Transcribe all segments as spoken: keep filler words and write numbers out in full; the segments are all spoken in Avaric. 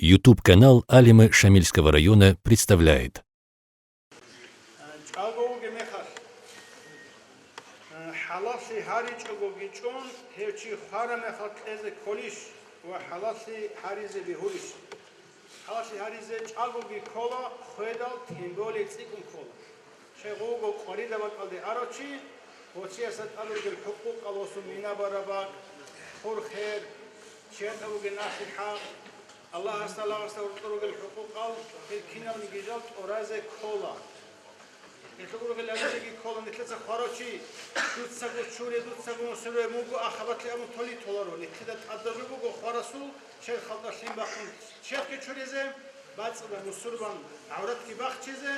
YouTube-канал Алимы Шамильского района представляет. ЧӀаго вугеб мехалъ, хӀалаллъи гьаричӀогоги чӀун, гьев чи хвараб мехалъ кьезе кколищ ва хӀалаллъи гьаризе бегьулищ? ХӀалаллъи гьаризе чӀагоги ккола, хведал, тем более цӀикӀкӀун ккола. Щай гъов вуго къварилаб бакӀалде арав чи, гъов чиясда тӀад ругел хӀукъукъал: гъосул мина бараб бакӀ, хур-хер, чиясда бугеб насихӀат, Аллагьасда, Аллагьасда гьоркьор ругел хӀукъукъал, гьел киналниги жал тӀуразе ккола. Гьелъул ургъел гьабизеги ккола нилъеца хварав чи, дуцаго чуре, дуцаго мусуре муго ахабатлъи абун толи толаро. Нилъеда тӀадаб жо буго хварасул черхалда лъим бахъун черхги чуризе, бацӀцӀадаб мусурбан гӀавратги бахчизе,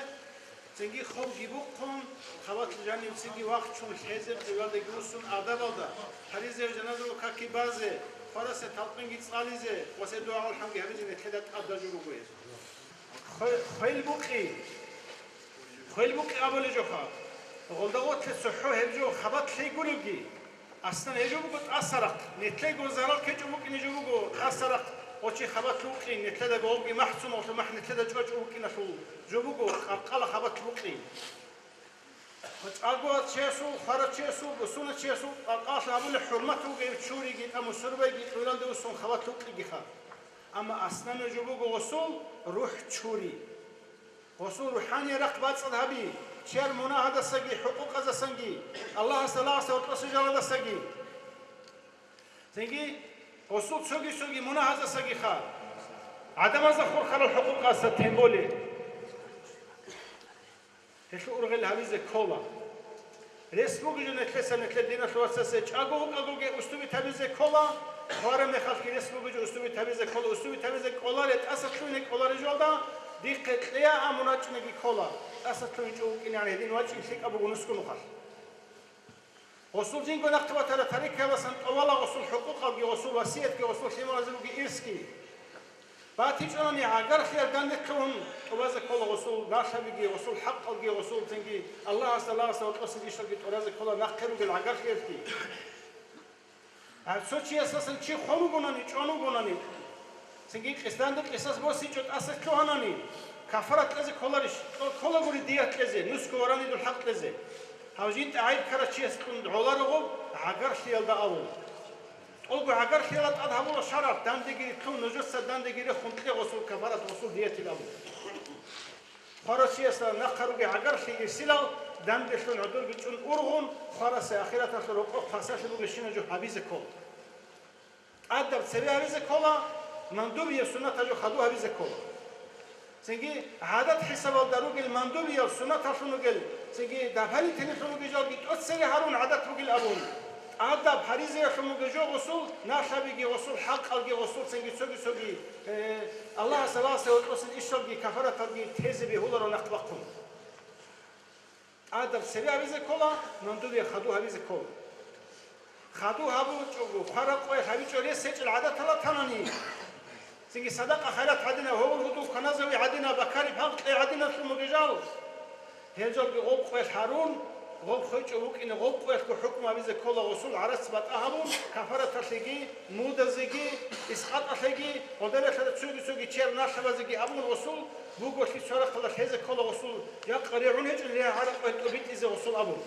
цинги хобги бухъун, хабалъ жанивцинги вахчун лъезе, къибладаги вуссун адабалда, гьаризе жаназаго какги базе, хварасе талкъинги цӀализе ва се дугӀа-алхӀамги гьабизе нилъеда тӀадаб жо буго гьез. Хве-, хвел букъи. Хвел букъи абулеб жоха. Гъолда гъотлъе цохӀо гьеб жо хабалъ лъей гуребги. Аслан гьеб жо буго тӀасарахъ. Нилъего зарал ккечӀо букӀине жо буго тӀасарахъ, гъочи хабалъ вукъин, нилъеда гъовги махцун, гъолъу махӀ нилъеда чӀвачӀо букӀиналъул жо буго къаркъала хабалъ вукъин. ЧӀагояв чиясул, хварав чиясул, бусурманав чиясул къаркъалъ гьабулеб хӀурмат бугеб чуриги, тӀамусурбайги, къиблалде вуссун хабалъ вукъигиха. Амма аслан жо буго гъосул рухӀ чури. Гъосул рухӀанияб рахъ бацӀцӀад гьаби, чияр мунагьаздасаги, хӀукъукъаздасанги, Аллагьасда лагъасда гьоркьоса жалаздасаги. Цинги гъосул цоги-цоги мунагьаздасагиха, гӀадамазда хурхарал хӀукъукъаздаса тем более. Гьелъул ургъел гьабизе ккола. Рес бугеб жо нилъеца, нилъер диналъул вацасе чӀаго вукӀагоги устубит гьабизе ккола, хвараб мехалъги рес бугеб жо устубит гьабизе ккола, устубит гьабизе кӀоларе, тӀаса лъугьине кӀолареб жоялда, дихъе кьея абун вачӀинеги ккола, тӀаса лъугьинчӀо вукӀинегӀан гьедин вачӀин лъикӀаб буго нусго нухалъ. Гъосул жинго нахъе батарал тарикаялдасан тӀубала гъосул хӀукъукъалги, гъосул васиятги, гъосул лъималазе бугеб ирсги. БатичӀонани гӀагарлъиялда данде лъугьун тӀубазе ккола гъосул налъабиги, гъосул хӀакъалги, гъосул цинги Аллагьасда лагъасда гьоркьосан ишалги тӀуразе ккола нахъе ругел гӀагарлъиялъги. Гьаб цо чиясдасан чи хван вугонани, чӀван вугонани, цинги къисданда къисас босичӀо тӀаса лъугьанани, кафарат кьезе кколарищ? Кколагури дият кьезе, нусго варанидул хӀакъ кьезе. Гьав жинда гӀайиб ккарав чияс кьун гӀоларо гъоб гӀагарлъиялда абун. ТӀолго гӀагарлъиялда тӀад гьабула шаргӀалъ, дандеги рилълъун, нужеца дандеги рехун кье гъосул кафарат, гъосул диятил абун. Хварав чиясда нахъа ругел гӀагарлъи ирсилал данделъун гӀодорги чӀун ургъун, хварасе ахираталъул рокъоб хвасарлъи бугебщинаб жо гьабизе ккола. ТӀадаб цебе гьабизе ккола, мандубияб суннатаб жо хадуб гьабизе ккола. Цинги гӀадат хӀисабалда ругел мандубияб суннаталъун ругел, цинги дополнительныйлъун ругел жалги тӀоцере гьарун гӀадат бугил абун. ТӀадаб гьаризеялъун буго жо гъосул налъабиги, гъосул хӀакъалги, гъосул цинги цоги-цоги, э, Аллагьасда лагъасда гьоркьосан ишалги кафараталги тезе бегьуларо нахъ бахъун. ТӀадаб цебе гьабизе ккола, мандубияб хадуб гьабизе ккола. Хадуб гьабичӀого, хвараб къоялъ гьабичӀого рес гьечӀел гӀадатал ратанани, цинги садакъа-хайрат гьадинаб, гьобол-гьудул кваназе гьадинаб, бакари-пагь кьей гьадиналъун бугел жал, гьел жалги гъоб къоялъ гьарун, гъоб хвечӀо вукӀине гъоб къоялъго хӀукму гьабизе ккола, гъосул гӀарац батӀа гьабун, кафараталъеги, мудазеги, искъатӀалъеги, гъодаралъа цоги-цоги чияр налъабазеги абун, гъосул буголъи цо рахъалда лъезе ккола, гъосул якъа регӀун гьечӀел регӀараб къоялъ тӀубитӀизе гъосул абун.